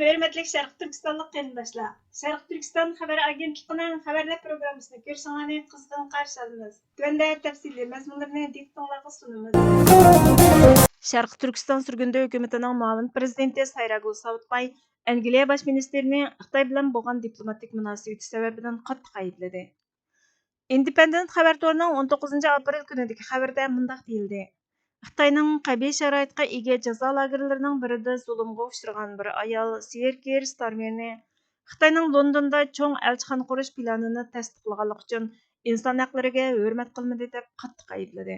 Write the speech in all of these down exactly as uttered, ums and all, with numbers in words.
ھۆرمەتلىك شەرقىي تۈركىستانلىق قېرىنداشلار، شەرقىي تۈركىستان خەۋەر ئاگېنتلىقىنىڭ خەۋەرلەر پروگراممىسىنى كۆرۈشۈڭلارنى قىزغىن قارشى ئالىمىز. تۆۋەندە تەپسىلىي مەزمۇنلىرىنى دىققىتىڭلارغا سۇنىمىز. شەرقىي تۈركىستان سۈرگۈندە ھۆكۈمىتىنىڭ مۇئاۋىن پىرېزىدېنتى سايراگۈل ساۋۇتباي ئەنگلىيە باش مىنىستىرىنى خىتاي بىلەن بولغان دىپلوماتىك مۇناسىۋىتى سەۋەبىدىن قاتتىق ئەيىبلىدى. ئىندېپېندېنت خەۋەر تورىنىڭ ئون توققۇزىنچى ئاپرېل كۈنىدىكى خەۋىرىدە مۇنداق دېيىلدى: خىتاينىڭ قەبىھ شارائىتقا ئىگە جازا لاگېرلىرىنىڭ بىرىدە زۇلۇمغا ئۇچرىغان بىر ئايال سيېركېر ستارمېرنى خىتاينىڭ لوندوندا چوڭ ئەلچىخانا قۇرۇش پىلانىنى تەستىقلىغانلىقى ئۈچۈن ئىنسان ھەقلىرىگە ھۆرمەت قىلمىدى، دەپ قاتتىق ئەيىبلىدى.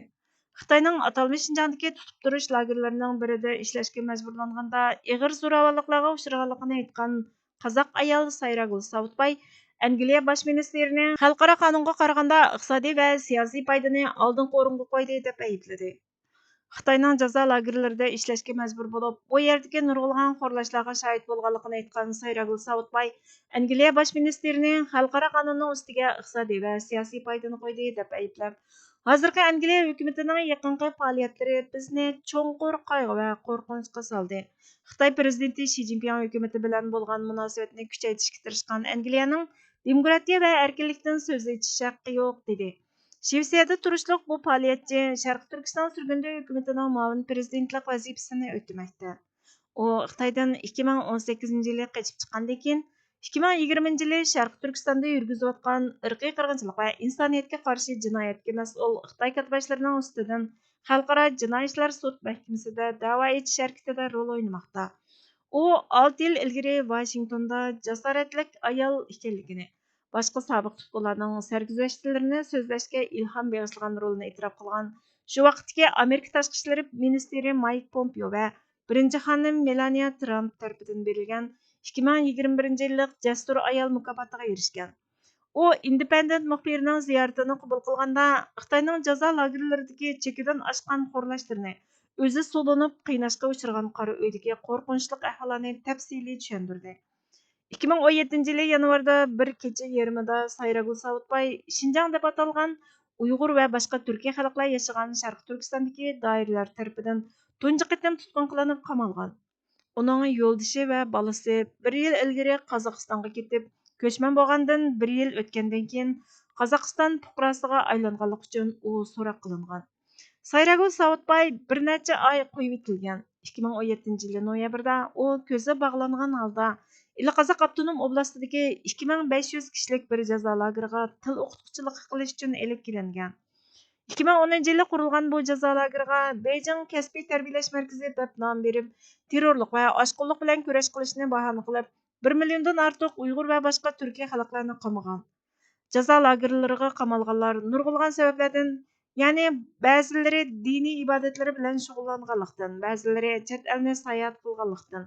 خىتاينىڭ ئاتالمىش شىنجاڭدىكى تۇتۇپ تۇرۇش لاگېرلىرىنىڭ بىرىدە ئىشلەشكە مەجبۇرلانغاندا ئېغىر زوراۋانلىقلارغا ئۇچرىغانلىقىنى ئېيتقان قازاق ئايال سايراگۈل ساۋۇتباي ئەنگلىيە باش مىنىستىرىنى خەلقئارا قانۇنغا قارىغاندا ئىقتىسادىي ۋە سىياسىي پايدىنى ئالدىنقى ئورۇنغا قويدى، دەپ ئەيىبلىدى. خىتاينىڭ جازا لاگېرلىرىدا ئىشلەشكە مەجبۇر بولۇپ، بۇ يەردىكى نۇرغۇنلىغان خورلاشلارغا شاھىت بولغانلىقىنى ئېيتقان سايراگۈل ساۋۇتباي ئەنگلىيە باش مىنىستىرىنى خەلقئارا قانۇننىڭ ئۈستىگە ئىقتىسادىي ۋە سىياسىي پايدىنى قويدى، دەپ ئەيىبلەپ، ھازىرقى ئەنگلىيە ھۆكۈمىتىنىڭ يېقىنقى پائالىيەتلىرى بىزنى چوڭقۇر قايغۇ ۋە قورقۇنچقا سالدى. خىتاي پىرېزىدېنتى شى جىنپىڭ ھۆكۈمىتى بىلەن بولغان مۇناسىۋەتنى كۈچەيتىشكە تىرىشقان ئەنگلىيەنىڭ دېموكراتىيە ۋە ئەركىنلىكتىن سۆز ئېچىش ھەققى يوق، دېدى. شىۋېتسىيەدە تۇرۇشلۇق بۇ پائالىيەتچى شەرقىي تۈركىستان سۈرگۈندە ھۆكۈمىتىنىڭ مۇئاۋىن پىرېزىدېنتلىق ۋەزىپىسىنى ئۆتىمەكتە. ئۇ خىتايدىن ئىككى مىڭ ئون سەككىزىنچى يىلى قېچىپ چىققاندىن كېيىن، ئىككى مىڭ يىگىرمىنچى يىلى شەرقىي تۈركىستاندا يۈرگۈزۈۋاتقان ئىرقىي قىرغىنچىلىق ۋە ئىنسانىيەتكە قارشى جىنايەتكە مەسئۇل خىتاي كاتتىباشلىرىنىڭ ئۈستىدىن خەلقئارا جىنايى ئىشلار سوت مەھكىمىسىدە دەۋا ئېچىش ھەرىكىتىدە رول ئوينىماقتا. ئۇ ئالتە يىل ئىلگىرى ۋاشىنگتوندا جاسارەتلىك ئايال ئىكەنلىكىنى، باشقا سابىق تۇتقۇنلارنىڭ سەرگۈزەشتلىرىنى سۆزلەشكە ئىلھام بېغىشلىغان رولىنى ئېتىراپ قىلغان شۇ ۋاقىتتىكى ئامېرىكا تاشقى ئىشلىرى مىنىستىرى مايك پومپېئو ۋە بىرىنچى خانىم مېلانىيا ترامپ تەرىپىدىن بېرىلگەن ئىككى مىڭ يىگىرمە بىرىنچى يىللىق جەسۇر ئايال مۇكاپاتىغا ئېرىشكەن. ئۇ ئىندېپېندېنت مۇخبىرىنىڭ زىيارىتىنى قوبۇل قىلغاندا، خىتاينىڭ جازا لاگېرلىرىدىكى چېكىدىن ئاشقان خورلاشلىرىنى، ئۆزى سولىنىپ قىيناشقا ئۇچرىغان قارا ئۆيدىكى قورقۇنچلۇق ئەھۋاللارنى تەپسىلىي چۈشەندۈردى. ئىككى مىڭ ئون يەتتىنچى يىلى يانۋاردا بىر كېچە يېرىمىدا سايراگۈل ساۋۇتباي شىنجاڭ دەپ ئاتالغان ئۇيغۇر ۋە باشقا تۈركىي خەلقلەر ياشىغان شەرقىي تۈركىستاندىكى دائىرىلەر تەرىپىدىن تۇنجى قېتىم تۇتقۇن قىلىنىپ قامالغان. ئۇنىڭ يولدىشى ۋە بالىسى بىر يىل ئىلگىرى قازاقىستانغا كېتىپ، كۆچمەن بولغاندىن بىر يىل ئۆتكەندىن كېيىن، قازاقىستان پۇقراسىغا ئايلانغانلىقى ئۈچۈن ئۇ سوراق قىلىنغان. سايراگۈل ساۋۇتباي بىر نەچچە ئاي قويۇۋېتىلگەن. ئىككى مىڭ ئون يەتتىنچى يىلى نويابىردا ئۇ كۆزى باغلانغان ھالدا ئىلى قازاق ئاپتونوم ئوبلاستىدىكى ئىككى مىڭ بەش يۈز كىشىلىك بىر جازا لاگېرىغا تىل ئوقۇتقۇچىلىقى قىلىش ئۈچۈن ئېلىپ كېلىنگەن. ئىككى مىڭ ئونىنچى يىلى قۇرۇلغان بۇ جازا لاگېرىغا بېيجىڭ كەسپىي تەربىيەلەش مەركىزى دەپ نام بېرىپ، تېررورلۇق ۋە ئاشقۇنلۇق بىلەن كۈرەش قىلىشنى باھانە قىلىپ، بىر مىليوندىن ئارتۇق ئۇيغۇر ۋە باشقا تۈركىي خەلقلەرنى قامىغان. جازا لاگېرلىرىغا قامالغانلار نۇرغۇنلىغان سەۋەبلەردىن، يەنى بەزىلىرى دىنىي ئىبادەتلىرى بىلەن شۇغۇللانغانلىقتىن، بەزىلىرى چەت ئەلنى ساياھەت قىلغانلىقتىن،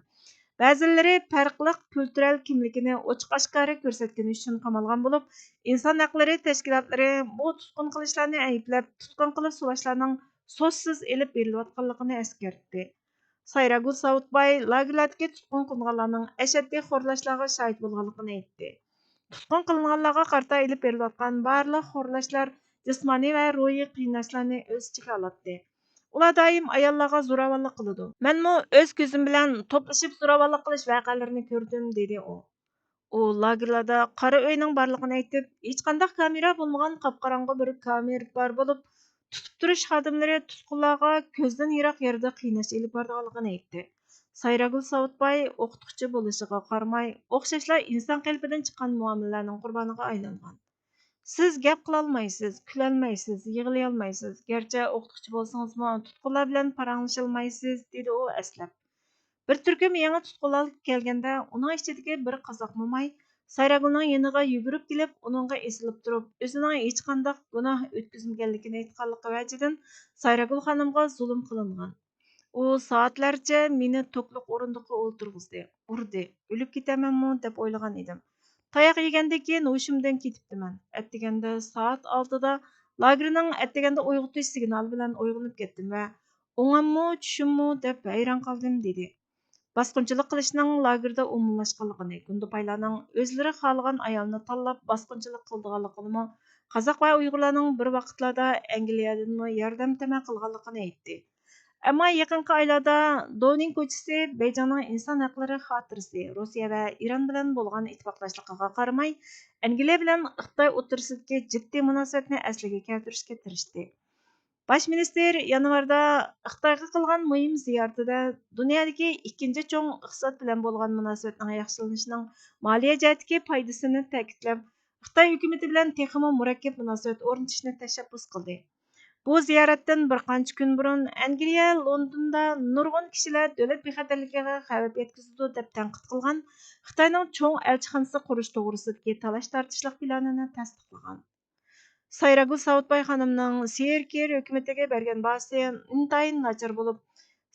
بەزىلىرى پەرقلىق كۈلتۈرەل كىملىكىنى ئوچۇق ئاشكارا كۆرسەتكىنى ئۈچۈن قامالغان بولۇپ، ئىنسان ھەقلىرى تەشكىلاتلىرى بۇ تۇتقۇن قىلىشلارنى ئەيىبلەپ، تۇتقۇن قىلىش سولاشلارنىڭ سوتسىز ئېلىپ بېرىلىۋاتقانلىقىنى ئەسكەرتتى. سايراگۈل ساۋۇتباي لاگېرلاردىكى تۇتقۇن قىلىنغانلارنىڭ ئەشەددىي خورلاشلارغا شاھىت بولغانلىقىنى ئېيتتى. تۇتقۇن قىلىنغانلارغا قارىتا ئېلىپ بېرىلىۋاتقان بارلىق خورلاشلار جىسمانىي ۋە روھىي قىيناشلارنى ئۆز ئىچىگە ئالاتتى. ئۇلار دائىم ئاياللارغا زوراۋانلىق قىلىدۇ. مەنمۇ ئۆز كۆزۈم بىلەن توپلىشىپ زوراۋانلىق قىلىش ۋەقەلىرىنى كۆردۈم، دېدى ئۇ. ئۇ لاگېرلاردا قارا ئۆينىڭ بارلىقىنى ئېيتىپ، ھېچقانداق كامېرا بولمىغان قاپقاراڭغۇ بىر كامېر بار بولۇپ، تۇتۇپ تۇرۇش خادىملىرى تۇتقۇنلارغا كۆزدىن يىراق يەردە قىيناش ئېلىپ بارىدىغانلىقىنى ئېيتتى. سايراگۈل ساۋۇتباي ئوقۇتقۇچى بولۇشىغا قارىماي، ئوخشاشلا ئىنسان قېلىپىدىن چىققان مۇئامىلىلەرنىڭ قۇربانىغا ئايلانغان. سىز گەپ قىلالمايسىز، كۈلەلمەيسىز، يىغلىيالمايسىز. گەرچە ئوقۇتقۇچى بولسىڭىزمۇ، تۇتقۇنلار بىلەن پاراڭلىشالمايسىز، دېدى ئۇ ئەسلەپ. بىر تۈركۈم يېڭى تۇتقۇنلار كەلگەندە، ئۇنىڭ ئىچىدىكى بىر قازاق موماي سايراگۈلنىڭ يېنىغا يۈگۈرۈپ كېلىپ، ئۇنىڭغا ئېسىلىپ تۇرۇپ، ئۆزىنىڭ ھېچقانداق گۇناھ ئۆتكۈزمىگەنلىكىنى ئېيتقانلىقى ۋەجىدىن سايراگۈل خانىمغا زۇلۇم قىلىنغان. ئۇ سائەتلەرچە مېنى توكلۇق ئورۇندۇققا ئولتۇرغۇزدى، ئۇردى، ئۆلۈپ كېتەرمەنمۇ دەپ ئويلىغان ئىدىم. تاياق يېگەندىن كېيىن ھوشۇمدىن كېتىپتىمەن. ئەتىگەندە سائەت ئالتىدا لاگېرنىڭ ئەتىگەندە ئويغىتىش سىگنالى بىلەن ئويغىنىپ كەتتىم ۋە ئوڭاممۇ، چۈشۈممۇ دەپ ھەيران قالدىم، دېدى. باسقۇنچىلىق قىلىشنىڭ لاگېردا ئومۇملاشقانلىقىنى، گۇندىپايلارنىڭ ئۆزلىرى خالىغان ئايالنى تاللاپ باسقۇنچىلىق قىلىدىغانلىقىنىمۇ، قازاق ۋە ئۇيغۇرلارنىڭ بىر ۋاقىتلاردا ئەنگلىيەدىنمۇ ياردەم تەمە قىلغانلىقىنى ئېيتتى. ئەمما يېقىنقى ئايلاردا دونىڭ كوچىسى بېيجىڭنىڭ ئىنسان ھەقلىرى خاتىرىسى، روسىيە ۋە ئىران بىلەن بولغان ئىتتىپاقداشلىقىغا قارىماي، ئەنگلىيە بىلەن خىتاي ئوتتۇرىسىدىكى جىددىي مۇناسىۋەتنى ئەسلىگە كەلتۈرۈشكە تىرىشتى. باش مىنىستىر يانۋاردا خىتايغا قىلغان مۇھىم زىيارىتىدە دۇنيادىكى ئىككىنچى چوڭ ئىقتىساد بىلەن بولغان مۇناسىۋەتنىڭ ياخشىلىنىشىنىڭ مالىيە جەھەتتىكى پايدىسىنى تەكىتلەپ، خىتاي ھۆكۈمىتى بىلەن تېخىمۇ مۇرەككەپ مۇناسىۋەت ئورنىتىشنى تەشەببۇس قىلدى. بۇ زىيارەتتىن بىر قانچە كۈن بۇرۇن ئەنگلىيە لوندوندا نۇرغۇن كىشىلەر دۆلەت بىخەتەرلىكىگە خەۋپ يەتكۈزىدۇ دەپ تەنقىد قىلغان خىتاينىڭ چوڭ ئەلچىخانىسى قۇرۇش توغرىسىدىكى تالاش تارتىشلىق پىلانىنى تەستىقلىغان. سايراگۈل ساۋۇتباي خانىمنىڭ سېيىر كېيىر ھۆكۈمىتىگە بەرگەن باھاسى ئىنتايىن ناچار بولۇپ،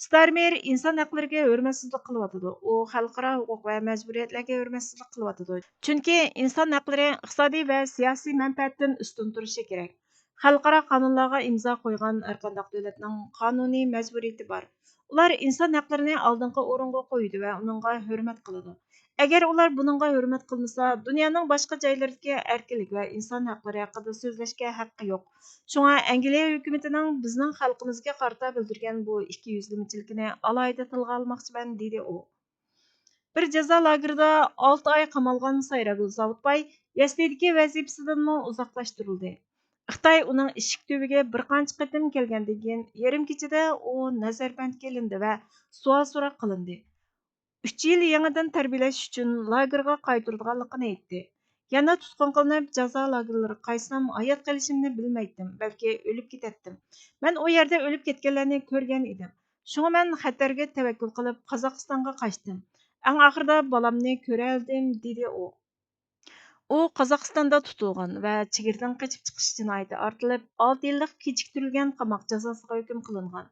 ستارمېر ئىنسان ھەقلىرىگە ھۆرمەتسىزلىك قىلىۋاتىدۇ، ئۇ خەلقئارا ھوقۇق ۋە مەجبۇرىيەتلەرگە ھۆرمەتسىزلىك قىلىۋاتىدۇ، چۈنكى ئىنسان ھەقلىرى ئىقتىسادىي ۋە سىياسىي مەنپەئەتتىن ئۈستۈن تۇرۇشى كېرەك. خەلقئارا قانۇنلارغا ئىمزا قويغان ھەرقانداق دۆلەتنىڭ قانۇنىي مەجبۇرىيىتى بار. ئۇلار ئىنسان ھەقلىرىنى ئالدىنقى ئورۇنغا قويىدۇ ۋە ئۇنىڭغا ھۆرمەت قىلىدۇ. ئەگەر ئۇلار بۇنىڭغا ھۆرمەت قىلمىسا، دۇنيانىڭ باشقا جايلىرىدىكى ئەركىنلىك ۋە ئىنسان ھەقلىرى ھەققىدە سۆزلەشكە ھەققى يوق. شۇڭا ئەنگلىيە ھۆكۈمىتىنىڭ بىزنىڭ خەلقىمىزگە قارىتا بىلدۈرگەن بۇ ئىككى يۈزلىمىچىلىكىنى ئالاھىدە تىلغا ئالماقچىمەن، دېدى ئۇ. بىر جازا لاگېرىدا ئالتە ئاي قامالغان سايراگۈل ساۋۇتباي يەسلىدىكى ۋەزىپىسىدىنمۇ ئۇزاقلاشتۇرۇلدى. خىتاي ئۇنىڭ ئىشىك تۈۋىگە بىر قانچە قېتىم كەلگەندىن كېيىن، يېرىم كېچىدە ئۇ نەزەربەندكە ئېلىندى ۋە سوئال-سوراق قىلىندى. ئۈچ يىل يېڭىدىن تەربىيەلەش ئۈچۈن لاگېرغا قايتۇرىدىغانلىقىنى ئېيتتى. يەنە تۇتقۇن قىلىنىپ، جازا لاگېرلىرىغا قايتسام، ھايات قېلىشىمنى بىلمەيتتىم، بەلكى ئۆلۈپ كېتەتتىم. مەن ئۇ يەردە ئۆلۈپ كەتكەنلەرنى كۆرگەن ئىدىم. شۇڭا مەن خەتەرگە تەۋەككۈل قىلىپ، قازاقىستانغا قاچتىم. ئەڭ ئاخىرىدا بالامنى كۆرەلىدىم، دېدى ئۇ. ئۇ قازاقىستاندا تۇتۇلغان ۋە چېگرىدىن قېچىپ چىقىش جىنايىتى ئارتىلىپ، ئالتە يىللىق كېچىكتۈرۈلگەن قاماق جازاسىغا ھۆكۈم قىلىنغان.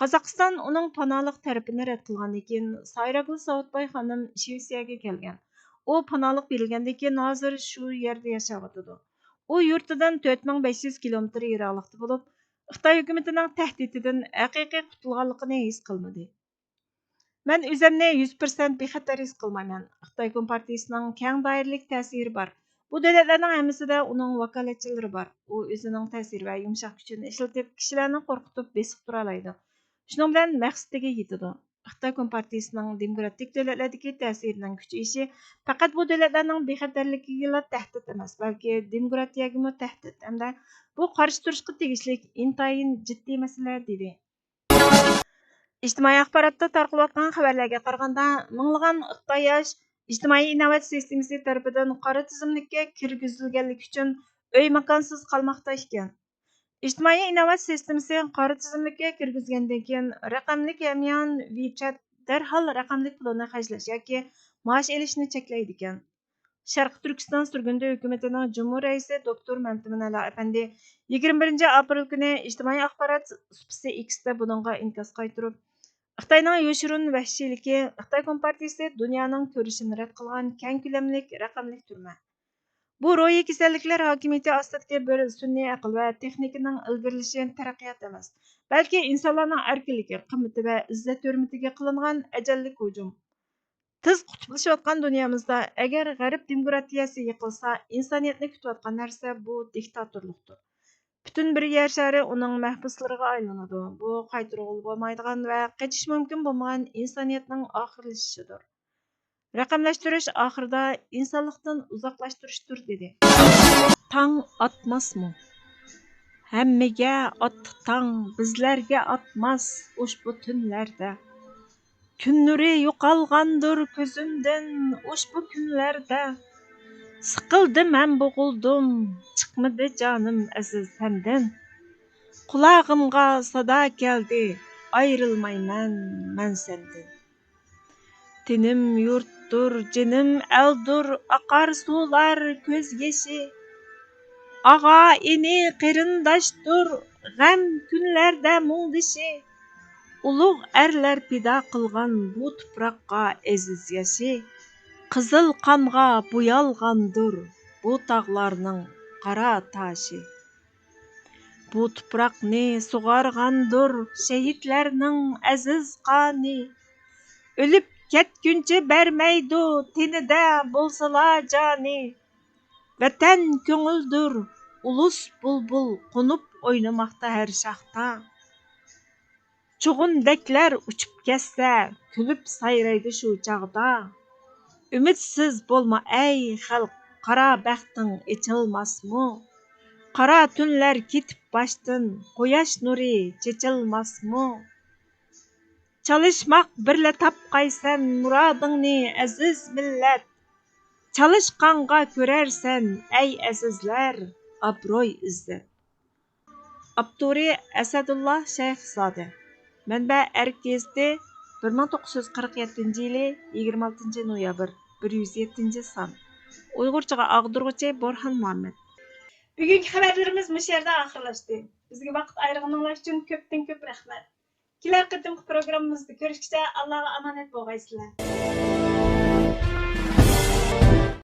قازاقىستان ئۇنىڭ پاناھلىق تەلىپىنى رەت قىلغاندىن كېيىن، سايراگۈل ساۋۇتباي خانىم شىۋېتسىيەگە كەلگەن. ئۇ پاناھلىق بېرىلگەندىن كېيىن، ھازىر شۇ يەردە ياشاۋاتىدۇ. ئۇ يۇرتىدىن تۆت مىڭ بەش يۈز كىلومېتىر يىراقلىقتا بولۇپ، خىتاي ھۆكۈمىتىنىڭ تەھدىتىدىن ھەقىقىي قۇتۇلغانلىقىنى ھېس قىلمىدى. مەن ئۆزۈمنى يۈز پىرسەنت بىخەتەر ھېس قىلمايمەن. خىتاي كومپارتىيىسىنىڭ كەڭ دائىرىلىك تەسىرى بار. بۇ دۆلەتلەرنىڭ ھەممىسىدە ئۇنىڭ ۋاكالەتچىلىرى بار. ئۇ ئۆزىنىڭ تەسىرى ۋە يۇمشاق كۈچىنى ئىشلىتىپ، كىشىلەرنى قورقۇتۇپ بېسىق تۇرالايدۇ. شۇنىڭ بىلەن مەقسىتىگە يېتىدۇ. خىتاي كومپارتىيىسىنىڭ دېموكراتىك دۆلەتلەردىكى تەسىرىنىڭ كۈچىيىشى پەقەت بۇ دۆلەتلەرنىڭ بىخەتەرلىكىگىلا تەھدىت ئەمەس، بەلكى دېموكراتىيەگىمۇ تەھدىت ھەمدە بۇ قارشى تۇرۇشقا تېگىشلىك ئىنتايىن جىددىي مەسىلە، دېدى. ئىجتىمائىي ئاخباراتتا تارقىلىۋاتقان خەۋەرلەرگە قارىغاندا، مىڭلىغان خىتاي ياش ئىجتىمائىي ئىناۋەت سىستېمىسى تەرىپىدىن قارا تىزىملىككە كىرگۈزۈلگەنلىكى ئۈچۈن ئۆي ماكانسىز قالماقتا ئىكەن. ئىجتىمائىي ئىناۋەت سىستېمىسى قارا تىزىملىككە كىرگۈزگەندىن كېيىن، رەقەملىك ھەميان ۋىچەت دەرھال رەقەملىك پۇلىنى خەجلەش ياكى مائاش ئېلىشنى چەكلەيدىكەن. شەرقىي تۈركىستان سۈرگۈندە ھۆكۈمىتىنىڭ جۇمھۇر رەئىسى دوكتور مەمتىمىن ئەلا ئەپەندى يىگىرمە بىرىنچى ئاپرېل كۈنى ئىجتىمائىي ئاخبارات سۇپىسى ئېكستا بۇنىڭغا ئىنكاس قايتۇرۇپ، خىتاينىڭ يوشۇرۇن ۋەھشىيلىكى، خىتاي كومپارتىيىسى دۇنيانىڭ كۆرۈشىنى رەت قىلغان كەڭ كۆلەملىك رەقەملىك تۈرمە. بۇ روھىي كېسەللىكلەر ھاكىمىيىتى ئاستىدىكى بىر سۈنئىي ئەقىل ۋە تېخنىكىنىڭ ئىلگىرىلىشى تەرەققىيات ئەمەس، بەلكى ئىنسانلارنىڭ ئەركىنلىكى، قىممىتى ۋە ئىززەت-ھۆرمىتىگە قىلىنغان ئەجەللىك ھۇجۇم. تېز قۇتۇپلىشىۋاتقان دۇنيامىزدا، ئەگەر غەرب دېموكراتىيەسى يىقىلسا، ئىنسانىيەتنى كۈتۈۋاتقان نەرسە بۇ دىكتاتورلۇقتۇر. پۈتۈن بىر يەر شارى ئۇنىڭ مەھبۇسلىرىغا ئايلىنىدۇ. بۇ قايتۇرغىلى بولمايدىغان ۋە قېچىش مۇمكىن بولمىغان ئىنسانىيەتنىڭ ئاخىرلىشىشىدۇر. رەقەملەشتۈرۈش ئاخىرىدا ئىنسانلىقتىن ئۇزاقلاشتۇرۇشتۇر، دېدى. تاڭ ئاتماسمۇ؟ ھەممىگە ئاتتى تاڭ، بىزلەرگە ئاتماس ئۇشبۇ تۈنلەردە. كۈن نۇرى يوقالغاندۇر كۆزۈمدىن ئۇشبۇ كۈنلەردە. سىقىلدىم ھەم بوغۇلدۇم، چىقمىدى جانىم ئەزىز تەندىن. قۇلاغىمغا سادا كەلدى، ئايرىلمايمەن مەن سەندىن. تېنىم يۇرتتۇر، جېنىم ئەلدۇر، ئاقار سۇلار كۆز يېشى. ئاغا، ئىنى، قېرىنداشتۇر غەم كۈنلەردە مۇڭدىشى. ئۇلۇغ ئەرلەر پىدا قىلغان بۇ تۇپراققا ئەزىز ياشى. قىزىل قانغا بويالغاندۇر بۇ تاغلارنىڭ قارا تاشى. بۇ تۇپراقنى سۇغارغاندۇر شېھىتلەرنىڭ ئەزىز قانى. ئۆلۈپ كەتكۈنچە بەرمەيدۇ تېنىدە بولسىلا جانى. ۋەتەن كۆڭۈلدۇر ئۇلۇس بۇلبۇل قونۇپ ئوينىماقتا ھەر شاختا. چۇغۇندەكلەر ئۇچۇپ كەتسە، كۈلۈپ سايرايدۇ شۇ چاغدا. ئۈمىدسىز بولما ئەي خەلق، قارا بەختىڭ ئېچىلماسمۇ؟ قارا تۈنلەر كېتىپ باشتىن، قۇياش نۇرى چېچىلماسمۇ؟ چالىشماق بىرلە تاپقايسەن مۇرادىڭنى ئەزىز مىللەت. چالىشقانغا كۆرەرسەن ئەي ئەزىزلەر، ئابروي ئىززەت. ئاپتورى ئەسەدۇللا شەيخزادە. مەنبە ئەرك گېزىتى، بىر مىڭ توققۇز يۈز قىرىق يەتتىنچى يىلى يىگىرمە ئالتىنچى نويابىر، بىر يۈز يەتتىنچى سان. ئۇيغۇرچىغا ئاغدۇرغۇچى بورھان مۇھەممەد. بۈگۈنكى خەۋەرلىرىمىز مۇشۇ يەردە ئاخىرلاشتى. بىزگە ۋاقىت ئايرىغىنىڭلار ئۈچۈن كۆپتىن كۆپ رەھمەت. كېلەر قېتىمقى پروگراممىمىزدا كۆرۈشكىچە ئاللاغا ئامانەت بولغايسىلەر.